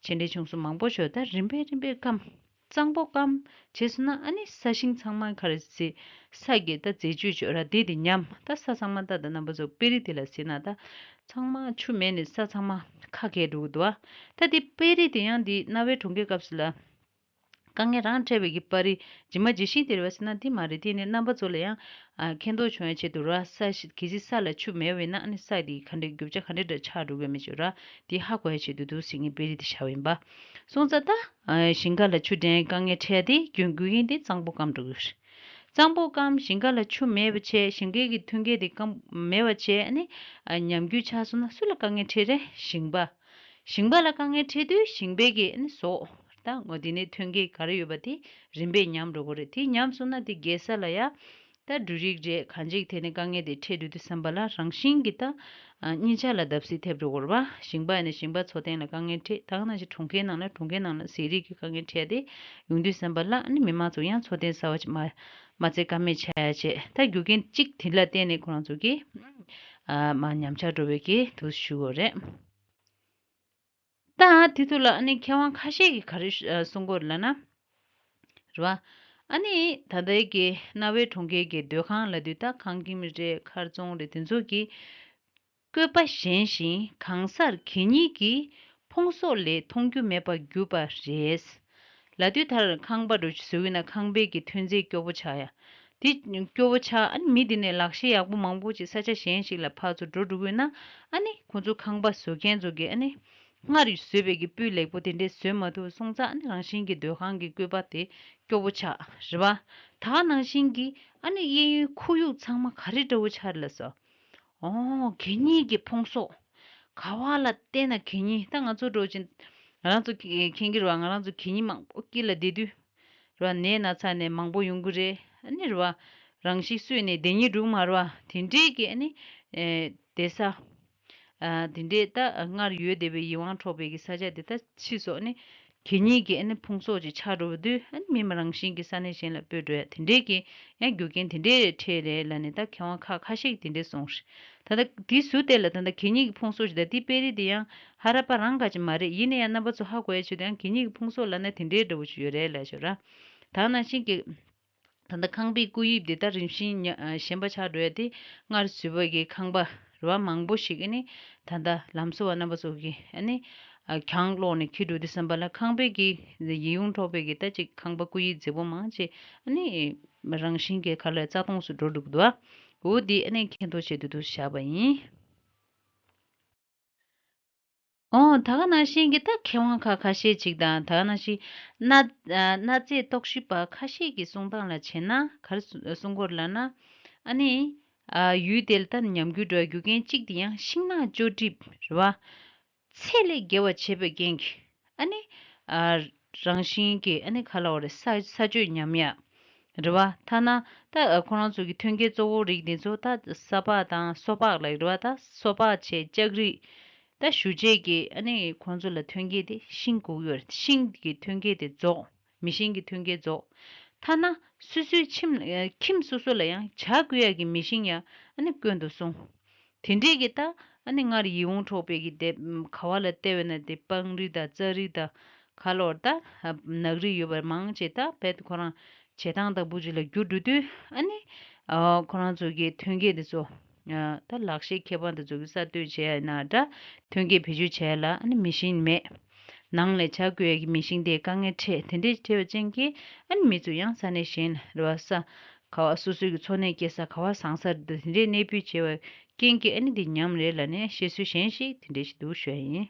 ཆེ་འབྲིང་ཆུང་གསུམ་མང་པོ་ཤོར། ད་རིམ་པས་རིམ་པས་སྐམ། གཙང་པོ་སྐམ་བྱས་སོང་ན་ཨ་ནི་ས་ཞིང་ཚང་མ་ག་རེ་ཟེར། ས་གི་ད་འཛད་སྤྱོད་ཅོ་ར་དེ་དེ་ཉམས། ད་ས་ཚང་མ་ད་ད་རྣམ་པ་ཚོ་དཔེ་རིས་དེ་ལ་གཟིགས་ན་ད་ཚང་མ་ཆུ་མེད་ནས་ས་ཚང་མ་ཁ་གས་འགྲོ་གི་འདུག་ཨ། ད་དེ་དཔེ་རིས་དེ་ཡང་དེ་གནའ་བོའི་གྲོང་ཁྱེར་སྐབས་སུ་ལ་དཀའ་ངལ་རང་འཕྲད་པའི་གི་པར་རིས་ཇི་མ་ཇི་བཞིན་དེ་རེད་པ་ཟེར་ན་དེ་མ་རེད། དེ་ནས་རྣམ་པ་ཚོ་ལ་ཡང་ཨ་མཁྱེན་རྟོགས་བྱུང་ཡ་ཆེད་དུ་ར། ས་ཞིག་གལ་སྲིད་ས་ལ་ཆུ་མེད་པ་ཡིན་ན་ཨ་ནི་ས་དེ་ག་འདྲའི་རྒྱུ་ཆ་ག་འདྲ་འདྲ་ཆགས་འགྲོ་གི་མེད་ཅོ་ར། དེ་ཧ་གོ་ཡ་ཆེད་དུ་འདུག་ཟེར་མཁན་དཔེ་རིས་དེ་བཞག་པ་ཡིན་པ། སོང་ཙང་ད་ཨ་ཞིང་ཁ་ལ་ཆུ་འདྲེན་དཀའ་ངལ་འཕྲད་དེ་རྒྱུ་རྐྱེན་དེ་གཙང་པོ་སྐམ་འགྲོ་གི་རེད། གཙང་པོ་སྐམ། ཞིང་ཁ་ལ་ཆུ་མེད་པ་བྱས། ཞིང་ཁའི་གི་ཐོན་སྐྱེད་དེ་སྐམ་མེད་པ་བྱས། ཨ་ནི་ཨ་ཉམས་རྒུད་ཆགས་སོང་ན་སུ་ལ་དཀའ་ངལ་འཕྲད་རེད། ཞིང་པ། ཞིང་པ་ལ་དཀའ་ངལ་འཕྲད་དུས་ཞིང་པའི་གི་ཨ་ནི་ཟོག་ད་ངོ་དེ་ནས་ཐོན་སྐྱེད་ག་རེ་ཡོད་པ་དེ་རིམ་པས་ཉམས་འགྲོ་གི་རེད། དེ་ཉམས་སོང་ན་དེ་རྒྱལ་ས་ལ་ཡ་ད་འབྲུ་རིགས་རེད་གང་ཅིག་དེ་ནས་དཀའ་ངལ་དེ་འཕྲད་འགྲོ་དུས་ཙམ་པ་ལ་རང་བཞིན་གྱི་ད་ཨ་གཉིས་ཆ་ལ་བརྡབ་གསིག་ཐེབས་འགྲོ་གི་རེད་པ། ཞིང་པ་ཡིན་ན་ཞིང་པ་འཚོ་རྟེན་ལ་དཀའ་ངལ་འཕྲད། ད་ག་ནང་བཞིན་གྲོང་ཁྱེར་ནང་ན་གྲོང་ཁྱེར་ནང་ན་ཟས་རིགས་ཀྱི་དཀའ་ངལ་འཕྲད་དེ་ཡོང་དུས་ཙམ་པ་ལ་ཨ་ནི་མི་མང་ཚོ་ཡང་འཚོ་རྟེན་གསར་པ་ཅིག་མ་མ་བཙལ་ཀ་མེད་ཆགས་ཡ་བྱས། ད་རྒྱུ་རྐྱེན་གཅིག་དེ་ལ་བརྟེན་ནས་ཁོ་རང་ཚོ་གི་ཨ་མ་ཉམས་ཆག་འགྲོ་བའི་གི་དུས་ཞུ་དགོས་རེད། ད་དེ་ཚོ་ལ་ཨ་ནི་མཁས་དབང་ཁ་ཤས་ཀྱིས་ག་རེ་ཨ་གསུང་གི་ཡོད་ལབ་ན། རེད་པ། ཨ་ནི་ད་ལྟའི་གི་གནའ་བོའི་གྲོང་ཁྱེར་གྱི་སྡོད་ཁང་ལབ་དུས་ད་ཁང་ཁྱིམ་རེད་མཁར་རྫོང་རེད་དེ་ཚོ་གི་བཀོད་པ་བཞེངས་ཤིང་གང་སར་གད་སྙིགས་ཀྱི་ཕུང་གསོག་ལས་མཐོང་རྒྱུ་མེད་པར་གྱུར་པ་རེད། ལབ་དུས་ད་ཁང་པ་འདྲ་བཟོ་གི་ན་ཁང་པའི་གི་ཐོན་རྫས་སྐྱོ་པོ་ཆགས་ཡ། དེ་སྐྱོ་པོ་ཆགས། ཨ་ནི་མི་དེ་ནས་ལག་ཤེས་ཡག་པོ་མང་པོ་ཅིག་ས་ཆ་གཞན་ཞིག་ལ་ཕར་ཚུར་འགྲོ་འགྲོ་གི་ན་ཨ་ནི་ཁོ་ཚོ་ཁང་པ་བཟོ་མཁན་ཚོ་གི་ཨ་ནི་སྔར་བཟོས་པའི་གི་སྤུས་ལེགས་པོ་དེ་འདྲས་བཟོས་མ་ཐུབ་སོང་ཙང་ཨ་ནི་རང་བཞིན་གྱི་སྡོད་ཁང་གི་བཀོད་པ་དེ་སྐྱོ་པོ་ཆགས་རེད་པ། ད་ག་ནང་བཞིན་གྱི་ཨ་ནི་གཡས་གཡོན་ཁོར་ཡུག་ཚང་མ་ག་རེ་འདྲ་བོ་ཆགས་རེད་ལབ་སོང་། ཨོ་གད་སྙིགས་ཀྱི་ཕུང་གསོག་ག་བ་ལ་བལྟས་ན་གད་སྙིགས། ད་ང་ཚོ་འགྲོ་ཅིང་ང་རང་ཚོ་མཁྱེན་གྱི་རེད་པ། ང་རང་ཚོ་གད་སྙིགས་མང་པོ་དཀྱིལ་ལ་བསྡད་དུས་རེད་པ། ནད་ན་ཚ་ནས་མང་པོ་ཡོང་གི་རེད། ཨ་ནི་རེད་པ། རང་ཤི་གསོས་ནས་བསྡད་སྙིང་འདུག་མ་རེད་པ། དེ་འདྲས་ཀྱི་ཨ་ནི་ཨེ་བསྡད་ས་ཨ་དེ་འདྲས་ད་སྔར་ཡོད་བསྡད་པའི་ཡིད་དབང་འཕྲོག་པའི་གི་ས་ཆ་དེ་ད་ཕྱིས་སུ་ཨ་ནི་གད་སྙིགས་ཀྱི་ཨ་ནི་ཕུང་གསོག་ཅིག་ཆགས་འགྲོ་བ་དུས་ཨ་ནི་མི་མ་རང་བཞིན་གྱི་ས་གནས་གཞན་ལ་སྤོས་འགྲོ་ཡ་དེ་འདྲས་ཀྱི་ཡང་རྒྱུ་རྐྱེན་དེ་འདྲས་འཕྲད་རེད་ལབ་ནས་ད་མཁས་དབང་ཁ་ཁ་ཤས་ཀྱིས་དེ་འདྲས་གསུངས་རེད། ད་ལྟ་དེ་ཟུར་དེ་ལ་ད་ལྟ་གད་སྙིགས་ཀྱི་ཕུང་གསོག་ཅིག་ད་དེ་དཔེ་རིས་དེ་ཡང་ཧ་ར་པ་རང་ག་ཅིག་མ་རེད། ཡིན་ན་ཡང་རྣམ་པ་ཚོ་ཧ་གོ་ཡ་ཆེད་དུ་ཡང་གད་སྙིགས་ཀྱི་ཕུང་གསོག་ལབ་ན་དེ་འདྲའི་འདྲ་བོ་ཅིག་ཡོད་རེད་ལབ་ཤོད་ར། ད་ནང་བཞིན་གྱི་ད་ལྟ་ཁང་པའི་སྐུད་དབྱིབས་དེ་ད་རིམ་བཞིན་ཉ་ཨ་ཞན་པ་ཆགས་འགྲོ་ཡ་དེ་སྔར་བཟོས་པ་གི་ཁང་པ་རེད་པ་མང་པོ་ཞིག་ཨ་ནི་ད་ལྟ་ལམ་བཟོ་བ་རྣམ་པ་ཚོ་གིས་ཨ་ནི་ཨ་གྱང་སློག་ནས་འཁྱེར་འགྲོ་དུས་ཙམ་པ་ལ་ཁང་པའི་གི་ཡིད་དབང་འཕྲོག་པའི་གི་ད་ཅིག་ཁང་པ་སྐུད་དབྱིབས་མཛེས་པོ་མང་ཆེ་ཨ་ནི་རང་བཞིན་གྱི་ཁ་ལ་རྩ་སྟོངས་སུ་འགྲོ་འགྲོ་གི་འདུག་པ། འོ་དེ་ཨ་ནི་མཁྱེན་རྟོགས་ཆེད་དུ་འདུག་བཞག་པ་ཡིན། ཨོ་ད་ག་ནང་བཞིན་གྱི་ད་མཁས་དབང་ཁ་ཁ་ཤས་ཅིག་དང་ད་ག་ནང་བཞིན་གནའ་ཨ་གནའ་རྫས་རྟོག་ཞིབ་པ་ཁ་ཤས་ཀྱི་གསུང་སྟངས་ལ་བྱས་ན་ག་རེ་གསུ་གསུང་གི་ཡོད་ལབ་ན། ཨ་ནི་ཨ་ཡུལ་དེ་ལ་ད་ཉམས་རྒུད་འགྲོ་བའི་རྒྱུ་རྐྱེན་གཅིག་དེ་ཡང་ཤིང་ནགས་གཅོད་གྲིབ་རེད་པ། ཚད་ལས་བརྒལ་བ་བྱས་པའི་རྐྱེན་གྱིས་ཨ་ནི་ཨ་རང་བཞིན་གྱིས་ཨ་ནི་ག་ལབ་དགོས་རེད། ས་ས་སྤྱོད་ཉམས་ཡ་རེད་པ། ཐ་ན་ད་ཨ་ཁོ་རང་ཚོ་གི་ཐོན་སྐྱེད་གཙོ་བོ་རིགས་འདི་ཚོ་ད་ས་ཕག་དང་སོ་ཕག་ལ་རེད་པ། ད་སོ་ཕག་བྱས་ལྕགས་རིགས་ད་ཞུ་རྗེས་ཀྱི་ཨ་ནི་ཁོང་ཚོ་ལ་ཐོན་སྐྱེད་དེ་ཤིང་དགོས་ཀྱི་ཡོད་རེད། ཤིང་གི་ཐོན་སྐྱེད་དེ་རྫོགས། མེ་ཤིང་གི་ཐོན་སྐྱེད་རྫོགས། ཐ་ན་སོ་སོའི་ཁྱིམ་ཨ་ཁྱིམ་སོ་སོ་ལ་ཡང་བྱ་བཀོལ་ཡག་གི་མེ་ཤིང་ཡང་ཨ་ནི་དཀོན་དུ་སོང་། དེ་འདྲས་ཀྱི་ད་ཨ་ནི་སྔར་ཡིད་དབང་འཕྲོག་པའི་གི་དེ་ག་བ་ལ་བལྟས་པ་ན་དེ་སྤང་རི་དང་རྩྭ་རི་དང་ག་ལབ་དགོས་རེད། ད་ནགས་རི་ཡོད་པ་མང་ཆེ་ད་རྦད་དེ་ཁོ་རང་བྱེ་ཐང་དང་པོ་ཅིག་ལ་འགྱུར་འགྲོ་དུས་ཨ་ནི་ཨ་ཁོ་རང་ཚོ་གི་ཐོན་སྐྱེད་དེ་ཚོ་ཨ་ད་ལག་ཤེས་མཁས་པ་དེ་ཚོ་གི་གསར་གཏོད་བྱས་ན་འདྲ། ཐོན་སྐྱེད་བེད་སྤྱོད་བྱས་ལ་ཨ་ནི་མེ་ཤིང་མེད། ནང་ལ་བྱ་བཀོལ་ཡག་གི་མེ་ཤིང་དེ་དཀའ་ངལ་འཕྲད། དེ་འདྲས་འཕྲད་པ་ཅན་གྱི་ཨ་ནི་མི་ཚོ་ཡང་ས་གནས་གཞན་ལ་རེད་པ། ས་ག་བ་སོ་སོའི་གི་འཚོ་གནས་སྐྱེལ་ས་ག་བ་བཟང་ས་རེད་འདུག་དེ་འདྲས་གནས་སྤོས་བྱས་པའི་རྐྱེན་གྱིས་ཨ་ནི་འདི་ཉམས་རེད་ལབ་ནས་བཤད་སྲོལ་གཞན་ཞིག་དེ་འདྲས་ཞིག་འདུག་ཞུ་ཡ་ཡིན།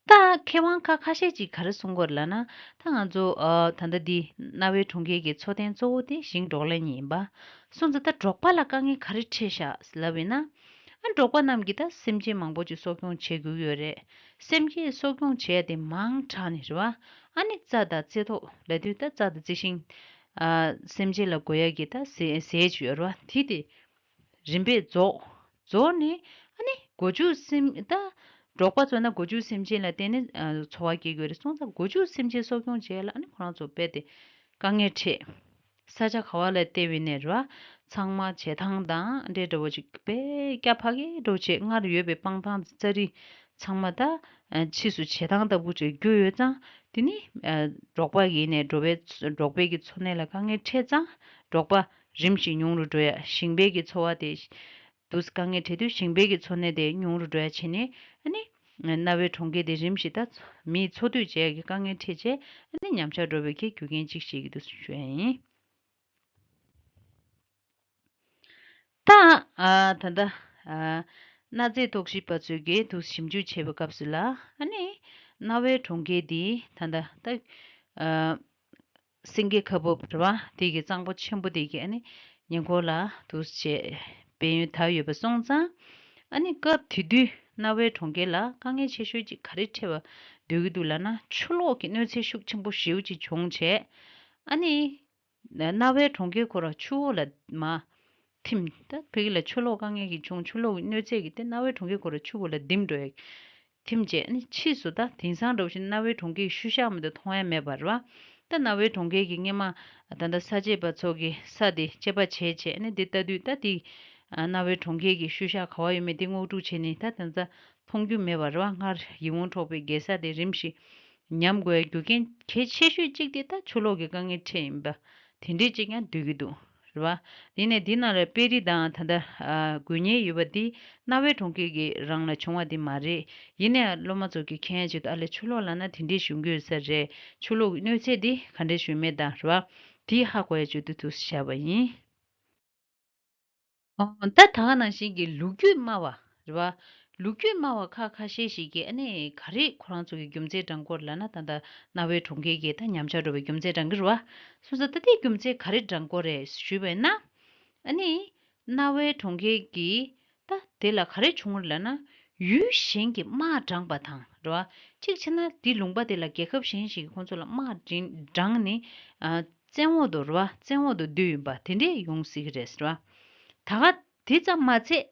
ད་མཁས་དབང་ཁ་ཁ་ཤས་ཅིག་ག་རེ་གསུང་གི་ཡོད་ལབ་ན། ད་ང་ཚོ་ཨ་ད་ལྟ་འདི་གནའ་བོའི་གྲོང་ཁྱེར་གྱི་འཚོ་རྟེན་གཙོ་བོ་དེ་ཞིང་འབྲོག་ལས་གཉིས་ཡིན་པ། སོང་ཙང་ད་འབྲོག་པ་ལ་དཀའ་ངལ་ག་རེ་འཕྲད་ཤག་ལབ་ཡིན་ན། ཨ་འབྲོག་པ་རྣམས་ཀྱིས་ད་སེམས་ཅན་མང་པོ་ཅིག་གསོ་སྐྱོང་བྱེད་དགོས་ཀྱི་ཡོད་རེད། སེམས་ཅན་གསོ་སྐྱོང་བྱས་ཏེ་མང་དྲགས་ནས་རེད་པ། ཨ་ནི་རྩྭ་དང་རྩེ་ཐོག་ལབ་དུས་ད་རྩྭ་དང་རྩི་ཤིང་ཨ་སེམས་ཅན་ལ་དགོས་ཡག་གི་ད་ཟས་ཟས་ཅིག་ཡོད་རེད་པ། དེ་དེ་རིམ་པས་རྫོགས། རྫོགས་ནས་ཨ་ནི་སྒོ་ཕྱུགས་སེམས་ད་འབྲོག་པ་ཚོ་ན་སྒོ་ཕྱུགས་སེམས་ཅན་ལ་བརྟེན་ནས་ཨ་འཚོ་བ་སྐྱེལ་དགོས་རེད། སོང་ཙང་སྒོ་ཕྱུགས་སེམས་ཅན་གསོ་སྐྱོང་བྱས་ལ་ཨ་ནི་ཁོ་རང་ཚོ་རྦད་དེ་དཀའ་ངལ་འཕྲད། ས་ཆ་ག་བ་ལ་བལྟས་པ་ཡིན་ནའི་རེད་བ། ཚང་མ་བྱེ་ཐང་དང་འདྲ་འདྲ་བོ་ཅིག་དཔེ་སྐྱ་ཕ་གི་འདྲ་བོ་བྱས། སྔར་ཡོད་པའི་སྤང་ཐང་ཙ་རི་ཚང་མ་ད་ཕྱིས་སུ་བྱེ་ཐང་ལྟ་བུ་ཅིག་གྱུར་ཡོད་ཙང་། དེ་ནི་འབྲོག་པ་ཡིན་ནའི་འབྲོག་པའི་འབྲོག་པའི་གི་འཚོ་གནས་ལ་དཀའ་ངལ་འཕྲད་ཙང་། འབྲོག་པ་རིམ་བཞིན་ཉུང་རུ་འགྲོ་ཡ། ཞིང་པའི་གི་འཚོ་བ་དེ་དུས་དཀའ་ངལ་འཕྲད་དུས་ཞིང་པའི་གི་འཚོ་གནས་དེ་ཉུང་རུ་འགྲོ་ཡ་བྱས་ནས། ཨ་ནི་གནའ་བོའི་གྲོང་ཁྱེར་དེ་རིམ་བཞིན་ད་མིའི་འཚོ་སྡོད་བྱེད་ཡ་གི་དཀའ་ངལ་འཕྲད་བྱས། ཨ་ནི་ཉམས་ཆག་འགྲོ་བའི་གི་རྒྱུ་རྐྱེན་གཅིག་བྱེད་ཀྱི་འདུག་ཞུ་ཡ་ཡིན། ད་ཨ་ད་ལྟ་ཨ་གནའ་རྫས་རྟོག་ཞིབ་པ་ཚོས་ཀྱིས་དུ་ཞིབ་འཇུག་བྱས་པའི་སྐབས་སུ་ལ། ཨ་ནི་གནའ་བོའི་གྲོང་ཁྱེར་འདི་ད་ལྟ་ད་ཨ་སེང་གེ་ཁ་འབབ་རེད་བ། དེ་གི་གཙང་པོ་ཆེན་པོ་དེ་གི་ཨ་ནི་ཉེ་འཁོར་ལ་དུ་བྱས་དཔལ་ཡོན་དར་ཡོད་པ་སོང་ཙང་། ཨ་ནི་སྐབས་དེ་དུས་གནའ་བོའི་གྲོང་ཁྱེར་ལ་དཀའ་ངལ་ཆེ་ཤོས་ཅིག་ག་རེ་འཕྲད་པ་འདོད་ཀྱི་འདུག་ལབ་ན། ཆུ་ལོག་གི་གནོད་འཚེ་ཤུགས་ཆེན་པོ་ཞེ་པོ་ཅིག་བྱུང་བྱས། ཨ་ནི་གནའ་བོའི་གྲོང་ཁྱེར་ཁོ་རང་ཆུ་བོ་ལ་མར་ཐིམ། ད་ཕ་གི་ལ་ཆུ་ལོག་དཀའ་ངལ་གྱིས་བྱུང་། ཆུ་ལོག་གི་གནོད་འཚེ་གིས་དེ་གནའ་བོའི་གྲོང་ཁྱེར་ཁོ་རང་ཆུ་བོ་ལ་ལྡིང་འགྲོ་ཡ། ཐིམ་བྱས་ནི་ཕྱིས་སུ་ད་དེང་སང་འདྲ་བོ་ཞིག་གནའ་བོའི་གྲོང་ཁྱེར་གྱི་ཤུལ་བཞག་མི་འདུག་མཐོང་ཡ་མེད་པ་རེད་བ། ད་གནའ་བོའི་གྲོང་ཁྱེར་གྱི་སྔོན་མ་ད་ལྟ་ས་དཔྱད་པ་ཚོ་གིས་ས་དེ་དཔྱད་པ་བྱས་བྱས་ནི་དེ་ལྟ་དུས། ད་དེ་གནའ་བོའི་གྲོང་ཁྱེར་གྱི་ཤུལ་བཞག་ག་བ་ཡོད་མེད་དེ་དངོས་སྒྲུབ་བྱས་ནས་ད་ད་ལྟ་མཐོང་རྒྱུ་མེད་པ་རེད་བ། སྔར་ཡིད་འོང་འཕྲོག་པའི་རྒྱལ་ས་དེ་རིམ་བཞིན་ཉམས་དགོས་རྒྱུ་རྐྱེན་གལ་ཆེ་ཤོས་གཅིག་དེ་ད་ཆུ་ལོག་གི་དཀའ་ངལ་འཕྲད་ཡིན་པ་དེ་འདྲས་ཅིག་ཡང་འདོད་ཀྱི་འདུག་རེད་བ། དེ་ནས་འདི་ནང་ལ་དཔེ་རིས་དང་ད་ལྟ་ཨ་དགོས་ངེས་ཡོད་པ་འདི་གནའ་བོའི་གྲོང་ཁྱེར་གྱི་རང་ལ་བྱུང་བ་འདི་མ་རེད། ཡིན་ནའི་སློབ་མ་ཚོ་གིས་མཁྱེན་ཡ་ཆེད་དུ། ཨ་ལས་ཆུ་ལོག་ལབ་ན་དེ་འདྲས་བྱུང་གི་ཡོད་ས་རེད། ཆུ་ལོག་གི་གནོད་འཚེ་འདི་ག་འདྲས་བྱུང་མེད་དང་རེད་བ། དེ་ཧ་གོ་ཡ་ཆེད་དུ་དུ་བཞག་པ་ཡིན། ཨོ། ད་ད་ག་ནང་བཞིན་གྱི་ལོ་རྒྱུས་སྨྲ་བ་རེད་བ། ལོ་རྒྱུས་སྨྲ་བ་ཁ་ཁ་ཤས་ཤིག་གིས་ཨ་ནི་ག་རེ་ཁོ་རང་ཚོ་གི་རྒྱུ་མཚན་དྲངས་ཀྱི་ཡོད་ལབ་ན། ད་ལྟ་གནའ་བོའི་གྲོང་ཁྱེར་གྱི་ད་ཉམས་ཆག་འགྲོ་བའི་རྒྱུ་མཚན་དྲངས་ཀྱི་རེད་བ། སོང་ཙང་ད་དེའི་རྒྱུ་མཚན་ག་རེ་དྲངས་ཀྱི་ཡོད་རེད་ཞུས་པ་ཡིན་ན། ཨ་ནི་གནའ་བོའི་གྲོང་ཁྱེར་གྱི་ད་དེ་ལ་ག་རེ་བྱུང་ཡོད་ལབ་ན། ཡུལ་གཞན་གྱི་དམག་དྲངས་པ་དང་རེད་བ། གཅིག་བྱས་ན་དེ་ལུང་པ་དེ་ལ་རྒྱལ་ཁབ་གཞན་ཞིག་གིས་ཁོང་ཚོ་ལ་དམག་དྲངས་ནས་ཨ་བཙན་འོག་ཏུ་རེད་བ། བཙན་འོག་ཏུ་བསྡུས་ཡིན་པ་དེ་འདྲས་ཡོང་སྲིད་ཀྱི་རེད་ཟེར་བ། ད་ག་དེ་ཙམ་མ་ཚད།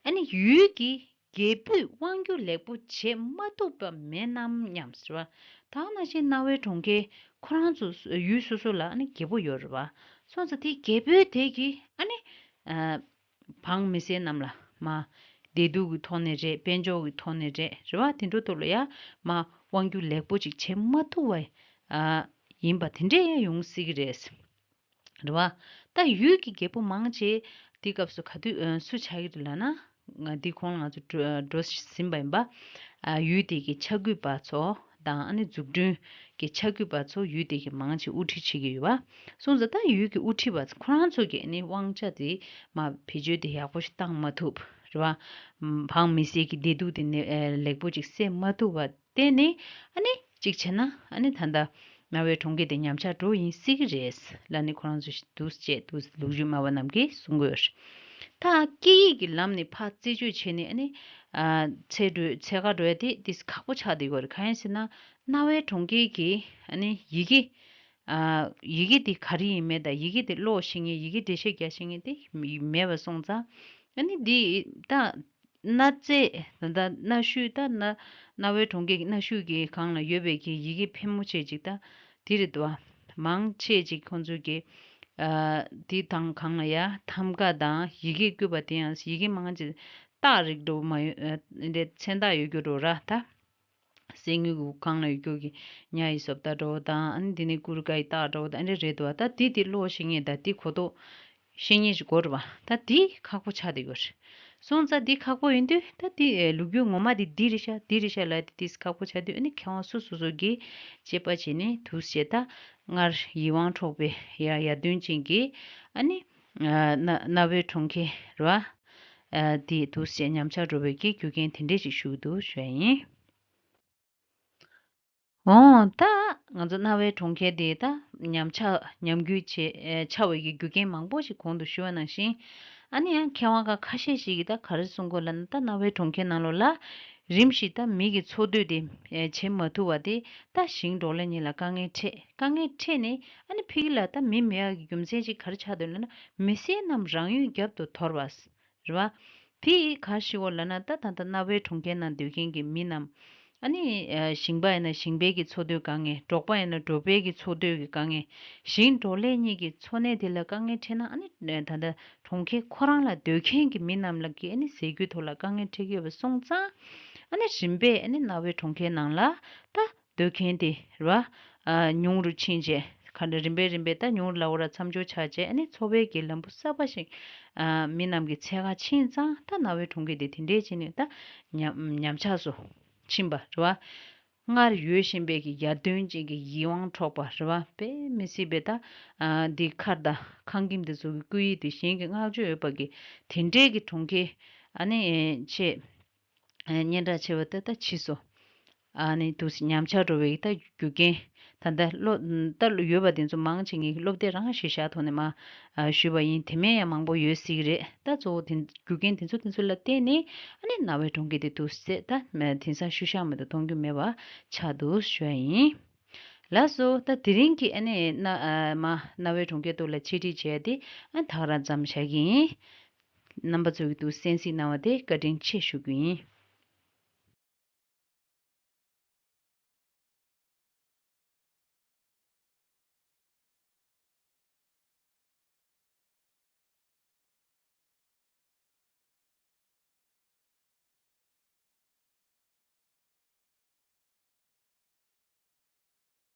ཨ་ནི་ཡུལ་གྱི་རྒྱལ་པོས་དབང་སྒྱུར་ལེགས་པོ་བྱེད་མ་ཐུབ་པ་མེད་ནམ་སྙམ་ཟེར་བ། ད་ག་ནང་བཞིན་གནའ་བོའི་གྲོང་ཁྱེར་ཁོ་རང་ཚོ་ཡུལ་སོ་སོ་ལ་ཨ་ནི་རྒྱལ་པོ་ཡོད་རེད་བ། སོང་ཙང་དེ་རྒྱལ་པོའི་དེ་གིས་ཨ་ནི་ཨ་འབངས་མི་སེར་རྣམས་ལ་མ་བདེ་སྡུག་གི་ཐོག་ནས་རེད། དཔལ་འབྱོར་གྱི་ཐོག་ནས་རེད། རེད་བ། དེ་འདྲ་ཐོག་ལ་ཡ་མ་དབང་སྒྱུར་ལེགས་པོ་ཅིག་བྱེད་མ་ཐུབ་པ་ཨ་ཡིན་པ་དེ་འདྲས་ཡང་ཡོང་སྲིད་ཀྱི་རེད། རེད་བ། ད་ཡུལ་གྱི་རྒྱལ་པོ་མང་ཆེ་དེ་སྐབས་སུ་ག་དུས་ཨ་སུ་ཆགས་ཀྱི་རེད་ལབ་ན། ང་འདི་གོང་ལ་ང་ཚོ་འགྲོ་འགྲོ་ཟིན་པ་ཡིན་པ། ཨ་ཡུལ་དེ་གི་ཆ་བགོས་པ་ཚོ་དང་ཨ་ནི་འཛུགས་སྐྲུན་གྱི་ཆ་བགོས་པ་ཚོ་ཡུལ་དེ་གི་མང་ཆེ་དབུ་ཁྲིད་བྱེད་ཀྱི་ཡོད་བ། སོང་ཙང་ད་ཡུལ་གྱི་དབུ་ཁྲིད་པ་ཁོ་རང་ཚོ་གིས་ཨ་ནི་དབང་ཆ་དེ་མ་བེད་སྤྱོད་དེ་ཡག་པོ་ཞིག་བཏང་མ་ཐུབ། རེད་བ། འབངས་མི་སེར་གྱི་བདེ་སྡུག་དེ་ནི་ཨ་ལེགས་པོ་ཅིག་སེལ་མ་ཐུབ་པ། བརྟེན་ནས་ཨ་ནི་གཅིག་བྱས་ན་ཨ་ནི་ད་ལྟ་གནའ་བོའི་གྲོང་ཁྱེར་དེ་ཉམས་ཆག་འགྲོ་ཡིན་སྲིད་ཀྱི་རེད་ལབ་ནས་ཁོ་རང་ཚོ་འདུག་སེ་བྱས་འདུག་སེ་ལོ་རྒྱུས་སྨྲ་བ་རྣམས་ཀྱིས་གསུང་གི་ཡོད་རེད། ད་སྐད་ཡིག་གི་ལམ་ནས་ཕར་རྩད་གཅོད་བྱས་ནས་ཨ་ནི་ཨ་ཚད་འགྲོ་ཚད་ག་འགྲོ་ཡ་དེ་ཏིས་ཁག་པོ་ཆགས་བསྡད་ཡོད་རེད། གང་ཡིན་ཟེར་ན་གནའ་བོའི་གྲོང་ཁྱེར་གྱི་ཨ་ནི་ཡི་གེ་ཨ་ཡི་གེ་དེ་ག་རེ་ཡིན་མེད་དང་ཡི་གེ་དེ་ཀློག་ཤེས་མཁན་ཡི་གེ་འགྲེལ་བཤད་རྒྱག་ཤེས་མཁན་དེ་མེད་པ་སོང་ཙང་ཨ་ནི་འདི་ད། གནའ་རྫས་ད་ལྟ་གནའ་ཤུལ་ད་གནའ་གནའ་བོའི་གྲོང་ཁྱེར་གྱི་གནའ་ཤུལ་གྱི་སྒང་ལ་ཡོད་པའི་གི་ཡི་གེ་ཕལ་མོ་ཆེ་ཅིག་ད་དེ་རེད་འདུག་བ། མང་ཆེ་ཅིག་ཁོང་ཚོའི་གི་ཨ་དེ་དང་སྒང་ལ་ཡ་ཐམ་ག་དང་ཡི་གེ་བརྐོས་པ་དེ་ཡང་ཡི་གེ་མང་ཆེ་རྟགས་རིགས་འདྲ་བོ་མ་ཡོད་ཨ་འདྲའི་མཚན་རྟགས་ཡོད་རྒྱུ་འདྲ་བོ་ར་ད། གསེར་དངུལ་གྱི་སྒང་ལ་ཡོད་རྒྱུ་གི་ཉ་ཡི་བཟོ་ལྟ་འདྲ་བོ་དང་ཨ་ནི་དེ་ནས་གུར་དཀར་ཡི་རྟགས་འདྲ་བོ་དང་ཨ་འདྲ་རེད་འདུག་བ། ད་དེ་དེ་ཀློག་ཤེས་མཁན་དང་དེ་གོ་རྟོགས་ཤེས་མཁན་ཞིག་དགོས་རེད་བ། ད་དེ་ཁག་པོ་ཆགས་བསྡད་ཡོད་རེད། སོང་ཙང་དེ་ཁག་པོ་ཡིན་དུས་ད་དེ་ལོ་རྒྱུས་ངོ་མ་དེ་འདི་རེད་ཤག་འདི་རེད་ཤག་ལབ་དེ་དེ་ཁག་པོ་ཆགས་དུས་ཨ་ནི་མཁས་དབང་སོ་སོ་སོ་གིས་དཔྱད་པ་བྱས་ནས་འདུག་སེ་ད་སྔར་ཡིད་དབང་འཕྲོག་པའི་ཡ་ཡར་ཐོན་ཅན་གྱི་ཨ་ནི་ཨ་གནའ་གནའ་བོའི་གྲོང་ཁྱེར་རེད་བ། ཨ་དེ་འདུག་སེ་ཉམས་ཆག་འགྲོ་བའི་གི་རྒྱུ་རྐྱེན་དེ་འདྲས་ཞིག་ཞུ་གི་འདུག་ཞུ་ཡ་ཡིན། འོ། ད་ང་ཚོ་གནའ་བོའི་གྲོང་ཁྱེར་དེ་ད་ཉམས་ཆག་ཉམས་རྒུད་བྱེད་ཨེ་ཆགས་པའི་གི་རྒྱུ་རྐྱེན་མང་པོ་ཞིག་གོང་དུ་ཞུས་པ་ནང་བཞིན། ཨ་ནི་ཡང་མཁས་དབང་ཁ་ཁ་ཤས་ཤིག་གིས་ད་ག་རེ་གསུང་གི་ཡོད་ལབ་ན། ད་གནའ་བོའི་གྲོང་ཁྱེར་ནང་ལོགས་ལ་རིམ་བཞིན་ད་མི་གི་འཚོ་སྡོད་དེ་ཨེ་བྱེད་མ་ཐུབ་པ་དེ་ད་ཞིང་འབྲོག་ལས་གཉིས་ལ་དཀའ་ངལ་འཕྲད། དཀའ་ངལ་འཕྲད་ནས་ཨ་ནི་ཕ་གི་ལ་ད་མི་མེད་ཡག་གི་རྒྱུ་མཚན་ཅིག་ག་རེ་ཆགས་འདུག་ལབ་ན། མི་སེར་རྣམས་རང་ཡུལ་རྒྱབ་ཏུ་དོར་བ། རེད་བ། དེ་ག་ཞིག་འོ་ལབ་ན། ད་ད་ལྟ་གནའ་བོའི་གྲོང་ཁྱེར་ནང་སྡོད་མཁན་གྱི་མི་རྣམས་ ཨ་ནི་ཨ་ཞིང་པ་ཡིན་ན་ཞིང་པའི་གི་འཚོ་སྡོད་དཀའ་ངལ། འབྲོག་པ་ཡིན་ན་འབྲོག་པའི་གི་འཚོ་སྡོད་ཀྱི་དཀའ་ངལ། ཞིང་འབྲོག་ལས་གཉིས་ཀྱི་འཚོ་གནས་དེ་ལ་དཀའ་ངལ་འཕྲད་ན། ཨ་ནི་ད་ལྟ་གྲོང་ཁྱེར་ཁོ་རང་ལ་སྡོད་མཁན་གྱི་མི་རྣམས་ལ་གི་ཨ་ནི་ཟས་གོས་ཐོག་ལ་དཀའ་ངལ་འཕྲད་ཀྱི་ཡོད་པ་སོང་ཙང་། ཨ་ནི་རིམ་པས་ཨ་ནི་གནའ་བོའི་གྲོང་ཁྱེར་ནང་ལ་ད་སྡོད་མཁན་དེ་རེད་བ། ཨ་ཉུང་རུ་ཕྱིན་རྗེས། ག་འདྲ་རིམ་པས་རིམ་པས་ད་ཉུང་རུ་ལ་འོ་ར་མཚམས་འཇོག་ཆགས་རྗེས། ཨ་ནི་འཚོ་བའི་གི་ལམ་བུ་གསར་པ་ཞིག་ཨ་མི་རྣམས་ཀྱི་འཚོལ་ག་ཕྱིན་ཙང་། ད་གནའ་བོའི་གྲོང་ཁྱེར་དེ་དེ་འདྲས་བྱས་ནས་ད་ཉམས་ཉམས་ཆག་སུ་ཕྱིན་པ་རེད་བ། སྔར་ཡོད་བཞིན་པའི་གི་ཡར་ཐོན་ཅན་གྱི་ཡིད་དབང་འཕྲོག་པ་རེད་བ། དཔེ་མི་སྲིད་པའི་ད་ཨ་འདི་མཁར་དང་ཁང་ཁྱིམ་དེ་ཚོ་གི་སྐུ་ཡི་དེ་གཞན་གྱི་བསྔགས་བརྗོད་ཡོད་པ་གི་དེ་འདྲས་ཀྱི་གྲོང་ཁྱེར་ཨ་ནི་ཆེས་ཨ་སྙན་གྲགས་ཆེ་བ་ད་ད་ཕྱིས་སོ། ཨ་ནི་འདུག་སེ་ཉམས་ཆག་འགྲོ་བའི་ད་རྒྱུ་རྐྱེན། ད་ལྟ་སློབ་ད་ཡོད་པ་དེ་ཚོ་མང་ཆེ་ངས་སློབ་དེབ་རང་ཞིབ་བཤེར་ཐོག་ནས་མར་ཨ་ཞུས་པ་ཡིན། དེ་མིན་ཡང་མང་པོ་ཡོད་སྲིད་ཀྱི་རེད། ད་གཙོ་བོ་དེ་རྒྱུ་རྐྱེན་དེ་ཚོ་དེ་ཚོ་ལ་བརྟེན་ནས་ཨ་ནི་གནའ་བོའི་གྲོང་ཁྱེར་དེ་འདུག་སེ་ད་དེང་སང་ཤུལ་བཞག་མ་གཏོགས་མཐོང་རྒྱུ་མེད་པ་ཆགས་འདུག་ཞུ་ཡ་ཡིན། ལགས་སོ། ད་དེ་རིང་གི་ཨ་ནི་གནའ་ཨ་མ་གནའ་བོའི་གྲོང་ཁྱེར་ཐོག་ལ་འཆད་ཁྲིད་བྱས་ཏེ་ཨ་ད་ག་རང་མཚམས་བཞག་གི་ཡིན། རྣམ་པ་ཚོ་གིས་འདུག་སེ་གསན་གཟིགས་གནང་བ་དེ་བཀའ་དྲིན་ཆེ་ཞུ་རྒྱུ་ཡིན།